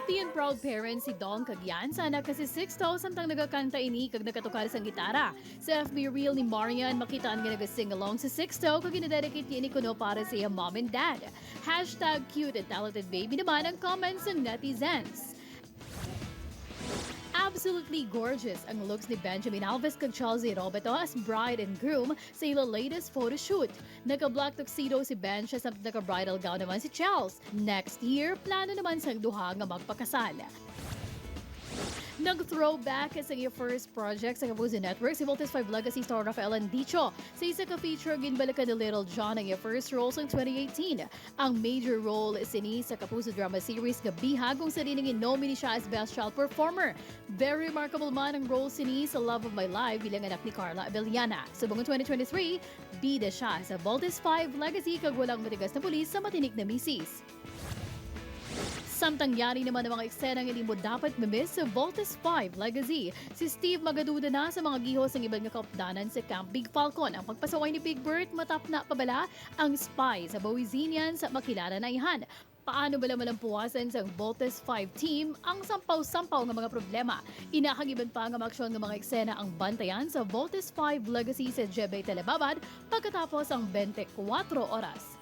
Happy and proud parents si Dong kag Yan sa anak nga si Sixto samtang nagakanta ini kag nagatukar sang gitara. Sa FB reel ni Marian, makita nga naga-sing along si Sixto kag ginadedicate niya ini kuno para sa iyang mom and dad. #CuteAndTalentedBaby naman ang comments ng netizens. Absolutely gorgeous ang looks ni Benjamin Alves kag Chelsea Roberto as bride and groom sa ilang latest photoshoot. Naka-black tuxedo si Ben siya sa naka-bridal gown naman si Chels. Next year, plano naman sa duha nga magpakasal. Nag-throwback sa iyang first project sa Kapuso Network si Voltes 5 Legacy star Rafael Landicho. Sa isa ka feature, ginbalikan ni Little John ang iyang first role sa 2018. Ang major role sini sa Kapuso drama series nga Bihag, kung sa diin nominee siya as Best Child Performer. Very remarkable man ang role sini sa Love of My Life bilang anak ni Carla Abellana. Sa buong 2023, bida siya sa Voltes 5 Legacy kag Walang Matigas na Pulis sa Matinik na Misis. Samtang yari naman ang mga eksena nga hindi mo dapat mamiss sa Voltes 5 Legacy. Si Steve magaduda na sa mga gihos ng ibang nga kaupdanan sa Camp Big Falcon. Ang pagpasaway ni Big Bert, matapna pa bala ang spy sa Boazanian sa makilala na ihan? Paano bala malampuwasan sa Voltes 5 team ang sampaw-sampaw nga mga problema? Ina kag iban pa nga maaksyon nga mga eksena ang bantayan sa Voltes 5 Legacy sa GMA Telebabad pagkatapos ang 24 oras.